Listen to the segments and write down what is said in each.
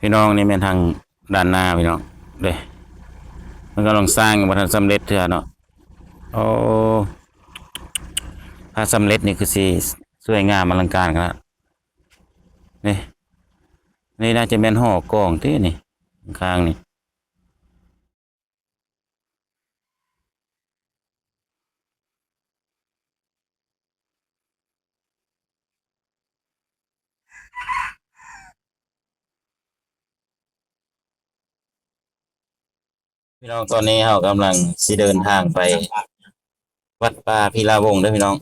ພີ່ນ້ອງ ນີ້ແມ່ນທາງດ້ານໜ້າພີ່ນ້ອງເດ້ ມັນກຳລັງສ້າງ ຍັງບໍ່ທັນສຳເລັດເທື່ອເນາະ. ໂອ້ ຖ້າສຳເລັດນີ້ຄືຊິສວຍງາມອະລັງການຂະໜາດນີ້. ນີ້ໜ້າຈະແມ່ນຫໍກອງຕິນີ້ ຂ້າງໆນີ້. ພີ່ນ້ອງ ຕອນນີ້ເຮົາກຳລັງຊິເດີນທາງໄປວັດປ່າພິລາວົງເດີພີ່ນ້ອງ.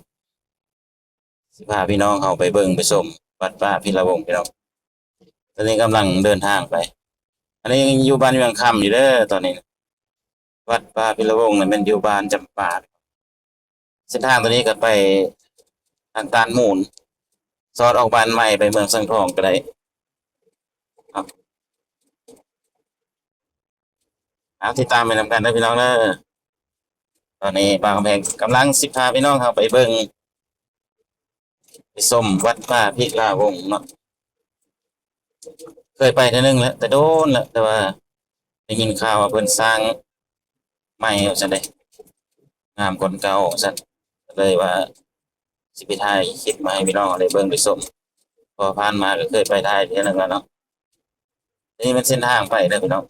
ຊິພາພີ່ນ້ອງເຮົາໄປເບິ່ງໄປຊົມວັດປ່າພິລາວົງພີ່ນ້ອງ. ຕອນນີ້ກຳລັງເດີນທາງໄປ ອັນນີ້ຍັງຢູ່ບ້ານວຽງຄຳຢູ່ເດີຕອນນີ້. ວັດປ່າພິລາວົງນີ້ແມ່ນຢູ່ບ້ານຈຳປາ. ເສັ້ນທາງຕົວນີ້ກໍໄປທາງຕາດມູນ ສອດອອກບ້ານໃໝ່ໄປເມືອງສັງທອງກໍໄດ້. ເອົາ ເອົາ ຕິດຕາມໄປນຳກັນເດີພີ່ນ້ອງເດີ. ຕອນນີ້ບ່າວກຳແພງກຳລັງຊິພາພີ່ນ້ອງເຮົາໄປເບິ່ງ ໄປຊົມວັດປ່າພິລາວົງເນາະ. ເຄີຍໄປເທື່ອໜຶ່ງແລ້ວ ແຕ່ໂດນແລ້ວ ແຕ່ວ່າໄດ້ຍິນຂ່າວວ່າເພິ່ນສ້າງໃໝ່ວ່າຊັ້ນເດ້ ງາມກວ່າເກົ່າວ່າຊັ້ນ ກໍເລີຍວ່າຊິໄປຖ່າຍຄລິບມາໃຫ້ພີ່ນ້ອງໄດ້ເບິ່ງໄດ້ຊົມ ເພາະວ່າຜ່ານມາກໍເຄີຍໄປຖ່າຍເທື່ອໜຶ່ງແລ້ວເນາະ. ນີ້ແມ່ນເສັ້ນທາງໄປເດີພີ່ນ້ອງ.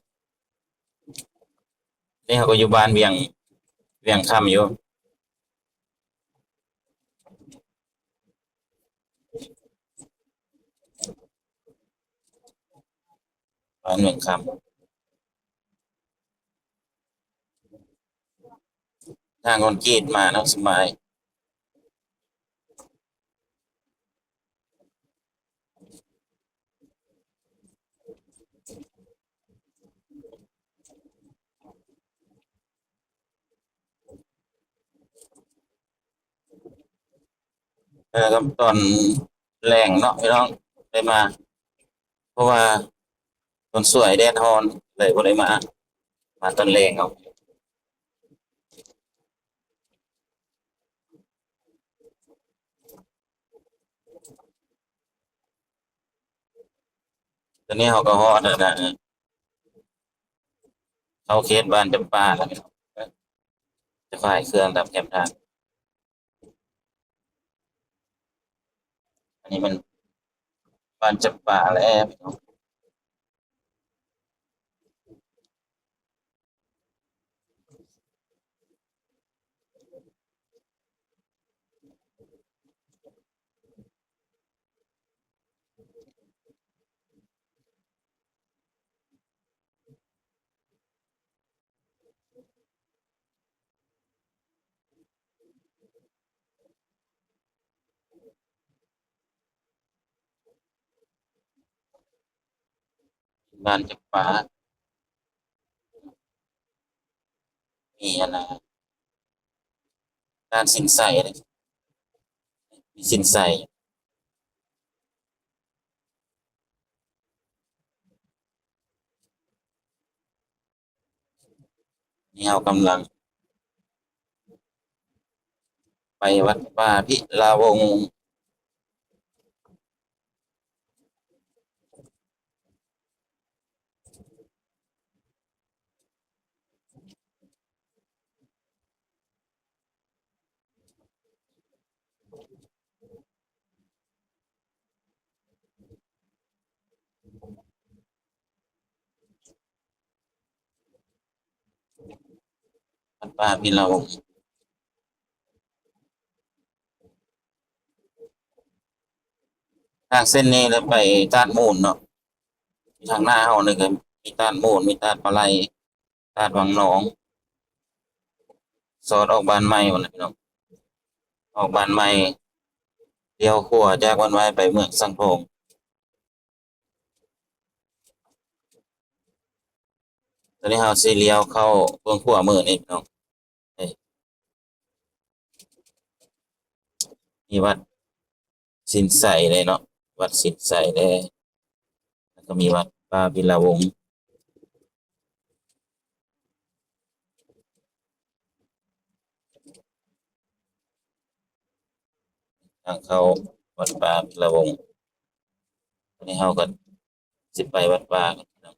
ນີ້ເຮົາກໍຢູ່ບ້ານວຽງ ວຽງຄຳຢູ່ ບ້ານວຽງຄຳ ທາງຄອນກຣີດມາເນາະ ສະບາຍ. ເອີ ຕອນແລງເນາະພີ່ນ້ອງ ໄດ້ມາ ເພາະວ່າຕອນສວຍແດດຮ້ອນ ເລີຍບໍ່ໄດ້ມາ ມາຕອນແລງເອົາ. ຕອນນີ້ເຮົາກໍຮອດແລ້ວນະ ເຂົ້າເຂດບ້ານຈຳປາແລ້ວ ຈະຂາຍເຄື່ອງຕາມແຄມທາງ. ອັນນີ້ມັນບ້ານຈຳປາແລ້ວ. ບ້ານຈຳປາ ມີອັນນ່າ ຮ້ານສິນໄຊເດ້ ມີສິນໄຊ. ນີ້ເຮົາກຳລັງໄປວັດປ່າພິລາວົງ. ວັດປ່າພິລາວົງ ທາງເສັ້ນນີ້ແລ້ວໄປຕາດມູນເນາະ. ທາງໜ້າເຮົານີ້ກໍມີຕາດມູນ ມີຕາດປາໄຫຼ ຕາດວັງໜອງ ສອດອອກບ້ານໃໝ່ພຸ້ນແຫຼະພີ່ນ້ອງ. ອອກບ້ານໃໝ່ ລ້ຽວຂວາຈາກບ້ານໃໝ່ໄປເມືອງສັງທອງ. ຕອນນີ້ເຮົາຊິລ້ຽວເຂົ້າເບື້ອງຂວາມືນີ້ພີ່ນ້ອງ. ເອີ ມີວັດສິນໄຊເດ້ເນາະ ວັດສິນໄຊເດ້ ແລ້ວກໍມີວັດປ່າວິລາວົງ. ທາງເຂົ້າວັດປ່າວິລາວົງ. ຕອນນີ້ເຮົາກໍ ຊິໄປວັດປ່າກ່ອນພີ່ນ້ອງ.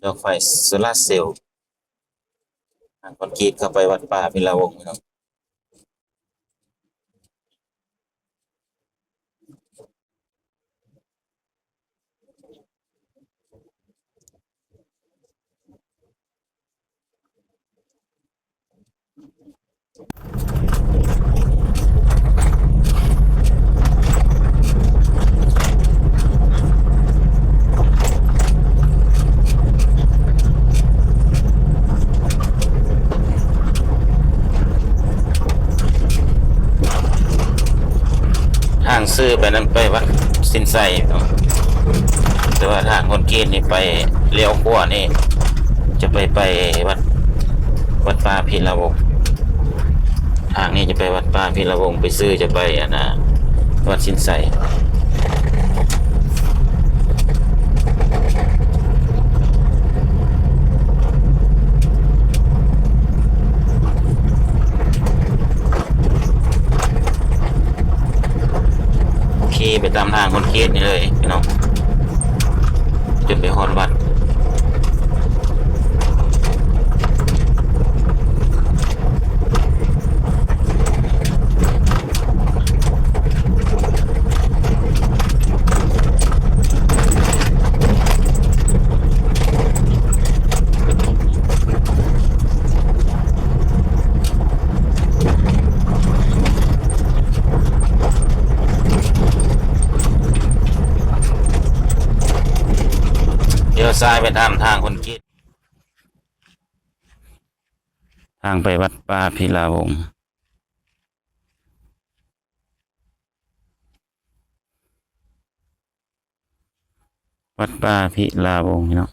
ດອກໄຟໂຊລາເຊວ ທາງຄອນກຣີດເຂົ້າໄປວັດປ່າພິລາວົງພີ່ນ້ອງ. ທາງຊື່ໄປນັ້ນໄປວັດສິນໄຊເນາະ ແຕ່ວ່າທາງຄອນກຣີດນີ້ໄປລ້ຽວຂວານີ້ ຈະໄປ ໄປວັດ ວັດປ່າພິລາວົງ. ທາງນີ້ຈະໄປວັດປ່າພິລາວົງ ໄປຊື່ຈະໄປ ອັນນ່າ ວັດສິນໄຊ. ຂີ່ໄປຕາມທາງຄອນກຣີດນີ້ເລີຍພີ່ນ້ອງ ຈົນໄປຮອດວັດ. ລ້ຽວຊ້າຍໄປຕາມທາງຄອນກຣີດ ທາງໄປວັດປ່າພິລາວົງ. ວັດປ່າພິລາວົງເນາະ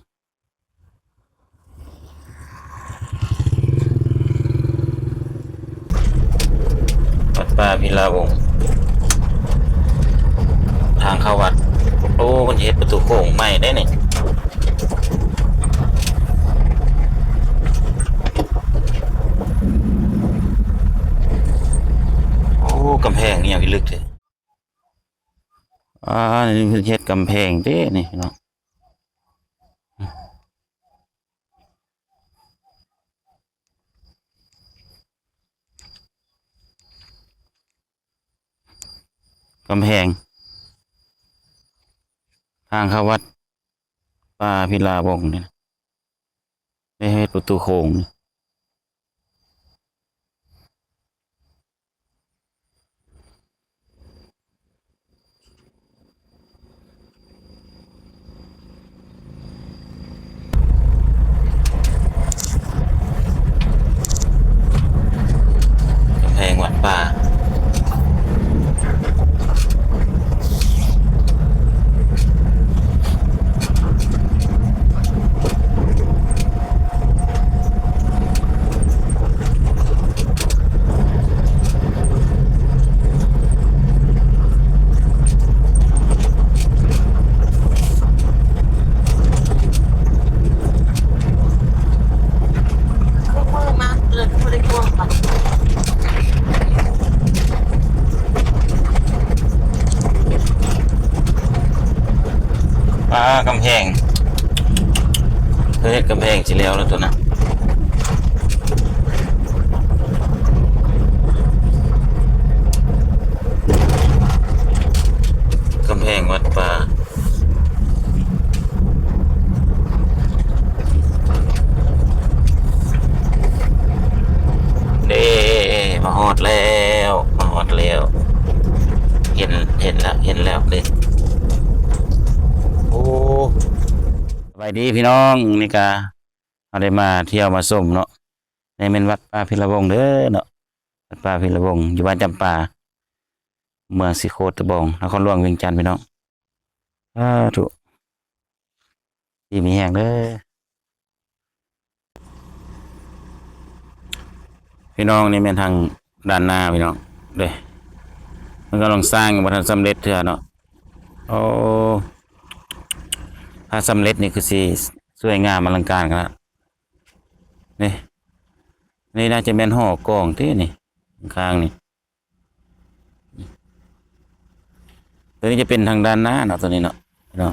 ວັດປ່າພິລາວົງ ທາງເຂົ້າວັດ. ໂອ້ ເພິ່ນເຮັດປະຕູໂຄ້ງໃໝ່ເດ້ນີ້. ໂອ້ ກຳແພງອີ່ຫຍັງຄືລຶກແທ້. ອ່າ ນີ້ເພິ່ນເຮັດກຳແພງເດ້ນີ້ເນາະ ກຳແພງທາງເຂົ້າວັດປ່າພິລາວົງນີ້ ໄດ້ເຮັດປະຕູໂຄ້ງ. ກຳແພງວັດປ່າ. ອ່າ ກຳແພງ ເຮັດກຳແພງຊິແລ້ວແລ້ວຕົວນັ້ນ ກຳແພງວັດປ່າ. ເດ້ ມາຮອດແລ້ວ ມາຮອດແລ້ວ ເຫັນ ເຫັນແລ້ວ ເຫັນແລ້ວເດ້. ໂອ້ ສະບາຍດີພີ່ນ້ອງ ນີ້ກະເຮົາໄດ້ມາທ່ຽວມາຊົມເນາະ. ນີ້ແມ່ນວັດປ່າພິລະວົງເດີເນາະ ວັດປ່າພິລະວົງ ຢູ່ບ້ານຈຳປາ ເມືອງສີໂຄດຕະບອງ ນະຄອນຫຼວງວຽງຈັນ ພີ່ນ້ອງ. ສາທຸ ດີມີແຮງເດີພີ່ນ້ອງ. ນີ້ແມ່ນທາງດ້ານໜ້າພີ່ນ້ອງເດີ ມັນກຳລັງສ້າງ ຍັງບໍ່ທັນສຳເລັດເທື່ອເນາະ. ໂອ້ ຖ້າສຳເລັດນີ້ຄືຊິສວຍງາມອະລັງການຂະໜາດນີ້. ນີ້ໜ້າຈະແມ່ນຫໍກອງເດ້ນີ້ ຂ້າງໆນີ້. ຕົວນີ້ຈະເປັນທາງດ້ານໜ້າເນາະ ຕົວນີ້ເນາະ ເນາະ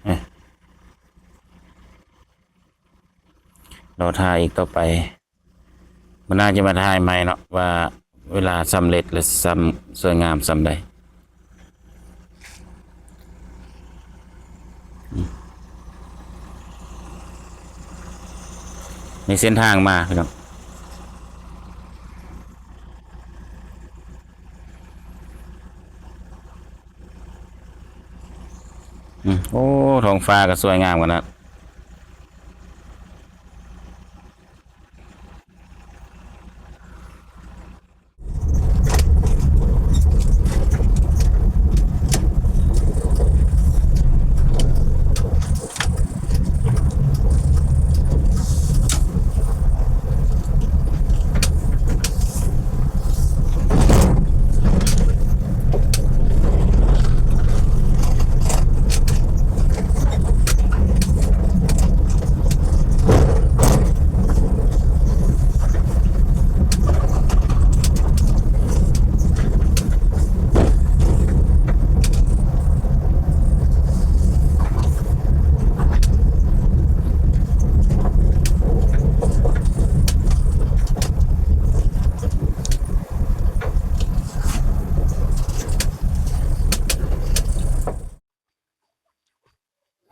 ເອີ ລໍຖ້າອີກຕໍ່ໄປ. ມື້ໜ້າຈະມາຖ່າຍໃໝ່ເນາະ ວ່າເວລາສຳເລັດ ແລະ ສ່ຳ ສວຍງາມສ່ຳໃດ. ໃນເສັ້ນທາງມາພີ່ນ້ອງ ອືມ ໂອ້ ທ້ອງຟ້າກໍສວຍງາມຂະໜາດ.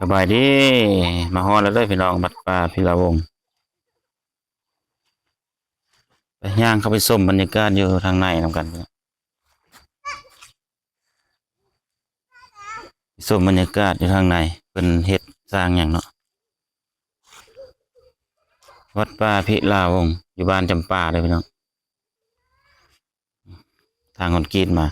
ສະບາຍດີ ມາຮອດແລ້ວເດີພີ່ນ້ອງ ວັດປ່າພິລາວົງ. ໄປ ຍ່າງເຂົ້າໄປຊົມບັນຍາກາດຢູ່ທາງໃນນຳກັນ. ຊົມບັນຍາກາດຢູ່ທາງໃນ ເພິ່ນເຮັດສ້າງຫຍັງເນາະ. ວັດປ່າພິລາວົງ ຢູ່ບ້ານຈຳປາເດີພີ່ນ້ອງ ທາງຄອນກຣີດມາ.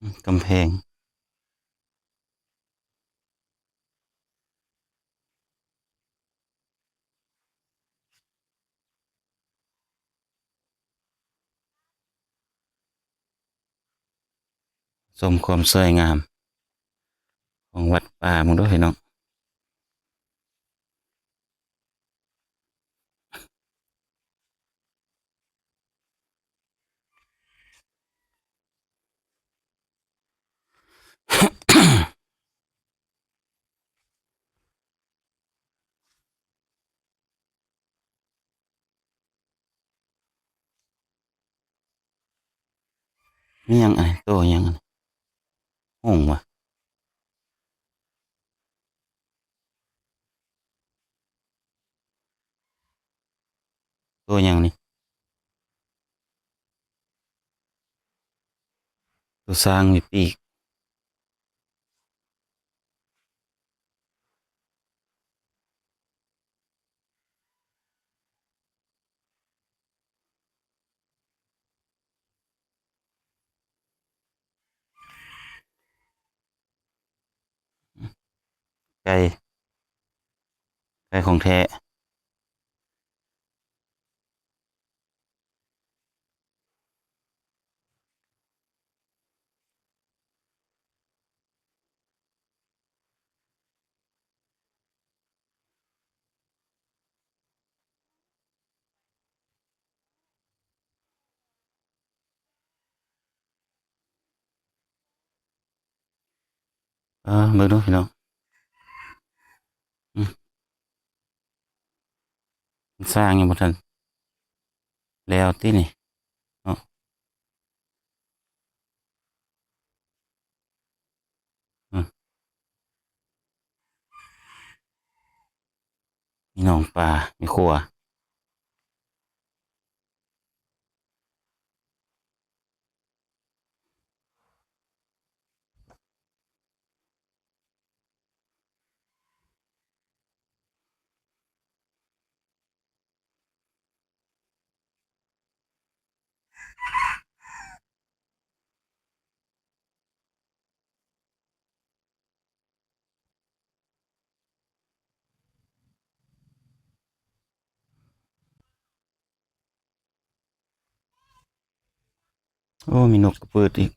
ອືມ ກຳແພງ ຊົມຄວາມສວຍງາມຂອງວັດປ່າເບິ່ງເດີພີ່ນ້ອງ. ມີຫຍັງ ໂຕຫຍັງ ຫົງຫວາ? ໂຕຫຍັງນີ້? ໂຕຊ້າງມີປີກ. ໄກ່ ໄກ່ຂອງແທ້. ອ່າ ເບິ່ງດູພີ່ນ້ອງ ອືມ ມັນສ້າງຍັງບໍ່ທັນແລ້ວຕິນີ້ເນາະ. ອືມ ມີໜອງປາ ມີຂົວ. ໂອ້ ມີນົກກະປືດອີກ.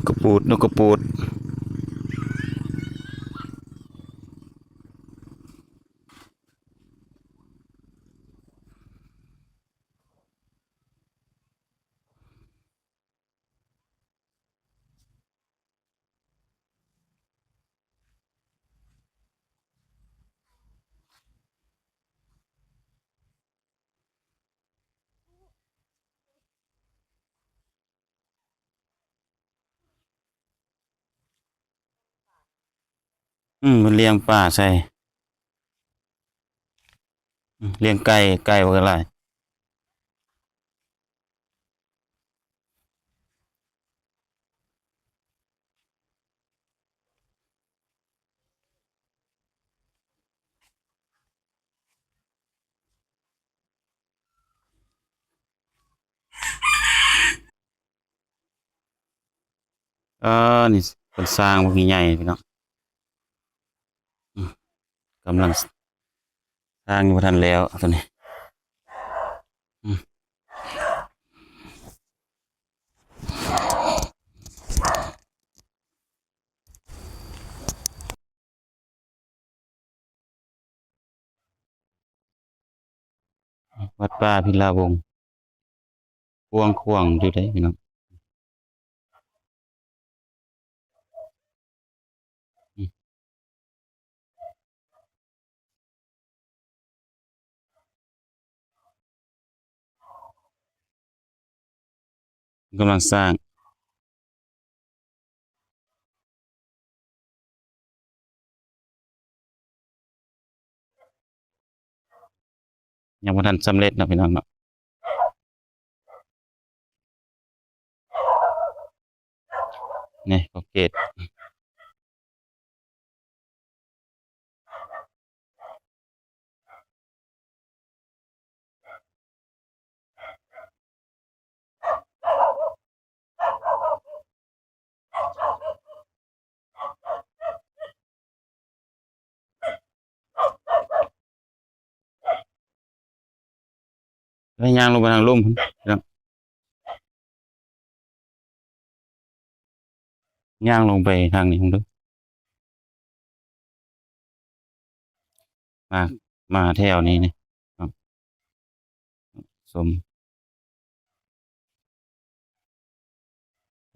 ກະປູດ ນົກກະປູດ. ອືມ ເພິ່ນລ້ຽງປາໃສ່ ອືມ ລ້ຽງໄກ່ ໄກ່ບັກຫຼາຍ. ເອີ ນີ້ເພິ່ນສ້າງບັກໃຫຍ່ພີ່ນ້ອງ ອືມ ກຳລັງ ສ້າງຍັງບໍ່ທັນແລ້ວໂຕນີ້ ອືມ. ວັດປ່າພິລາວົງ ກວ້າງຂວາງຢູ່ເດ້ພີ່ນ້ອງ. ກຳລັງສ້າງ ຍັງບໍ່ທັນສຳເລັດເນາະພີ່ນ້ອງເນາະ. ນີ້ຂອບເຂດ ແລ້ວຍ່າງລົງໄປທາງລຸ່ມພຸ້ນ ພີ່ນ້ອງ ຍ່າງລົງໄປທາງນີ້ເບິ່ງເດີ ມາ ມາແຖວນີ້ນີ້ ຊົມ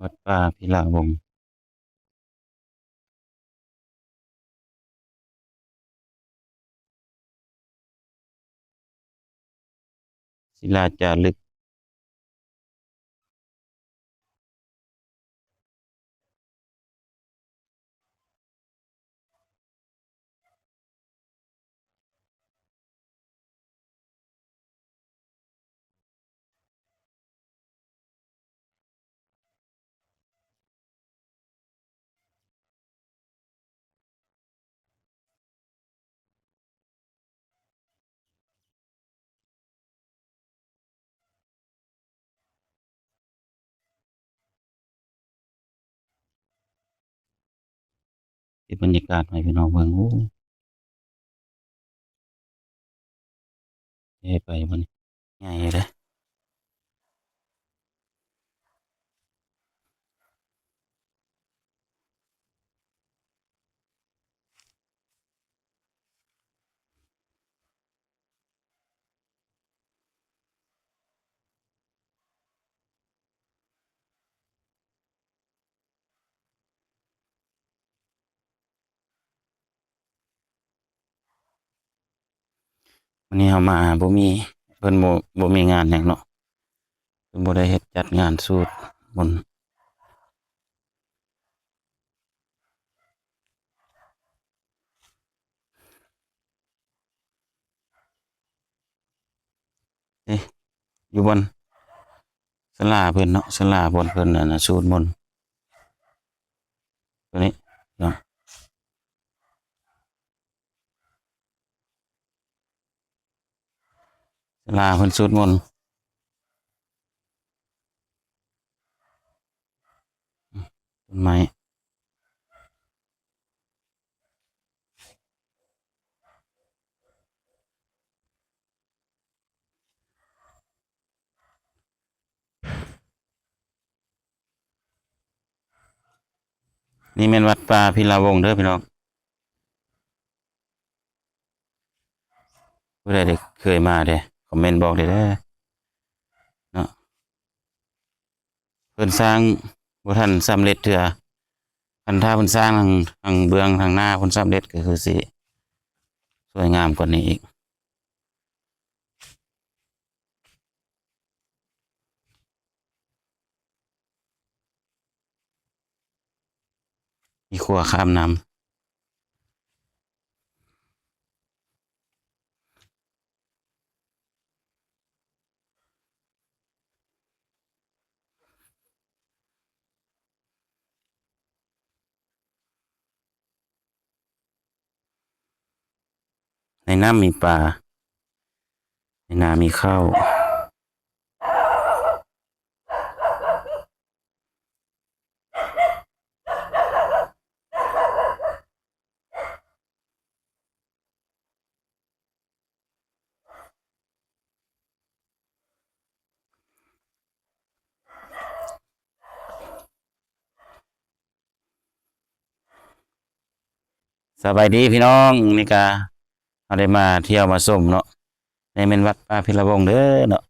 ວັດປ່າພິລາວົງ ສິລາຈາລຶກ. ເກັບບັນຍາກາດໃຫ້ພີ່ນ້ອງເບິ່ງ ໂອ້ ເອີ ໄປບໍ່ນີ້ ໃຫຍ່ເດ້. ມື້ນີ້ເຮົາມາບໍ່ມີ ເພິ່ນບໍ່ ບໍ່ມີງານຫຍັງເນາະ ເພິ່ນບໍ່ໄດ້ເຮັດຈັດງານສູດມົນ. ເອະ ຢູ່ບ່ອນສາລາເພິ່ນເນາະ ສາລາບ່ອນເພິ່ນອັນນ່າສູດມົນ ໂຕນີ້ເນາະ. ສ ລາເພິ່ນສູດມົນ. ຕົ້ນໄມ້ ນີ້ແມ່ນວັດປ່າພິລະວົງເດີພີ່ນ້ອງ. ຜູ້ໃດໄດ້ເຄີຍມາແດ່ ຄອມເມັນບອກແດ່ເດີເນາະ. ເພິ່ນສ້າງບໍ່ທັນສຳເລັດເທື່ອ. ຄັນຖ້າເພິ່ນສ້າງທາງ ທາງເບື້ອງທາງໜ້າເພິ່ນສຳເລັດ ກໍຄືຊິສວຍງາມກວ່ານີ້ອີກ. ມີຂົວຂ້າມນ້ຳ. ໃນນ້ຳມີປາ ໃນນາມີເຂົ້າ. ສະບາຍດີພີ່ນ້ອງ, ນີ້ກະເຮົາໄດ້ມາທ່ຽວມາຊົມເນາະ. ນີ້ແມ່ນວັດປ່າພິລະວົງເດີເນາະ,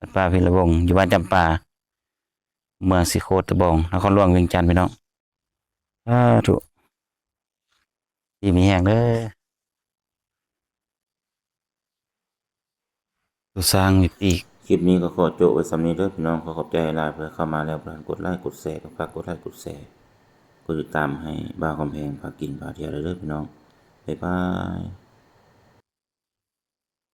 ວັດປ່າພິລະວົງ ຢູ່ບ້ານຈຳປາ ເມືອງສີໂຄດຕະບອງ ນະຄອນຫຼວງວຽງຈັນ ພີ່ນ້ອງ. ສາທຸ ດີມີແຮງເດີ. ໂຕຊ້າງມີປີກ. ຄລິບນີ້ກໍຂໍໂຈະໄວ້ສ່ຳນີ້ເດີພີ່ນ້ອງ. ຂໍຂອບໃຈຫຼາຍໆ ເພື່ອເຂົ້າມາແລ້ວ ບໍ່ທັນກົດໄລກົດແຊ ກໍຝາກກົດໄລກົດແຊ ກົດຕິດຕາມໃຫ້ບ່າວຄຳແພງພາກິນພາທ່ຽວເດີພີ່ນ້ອງ. ບາຍບາຍ.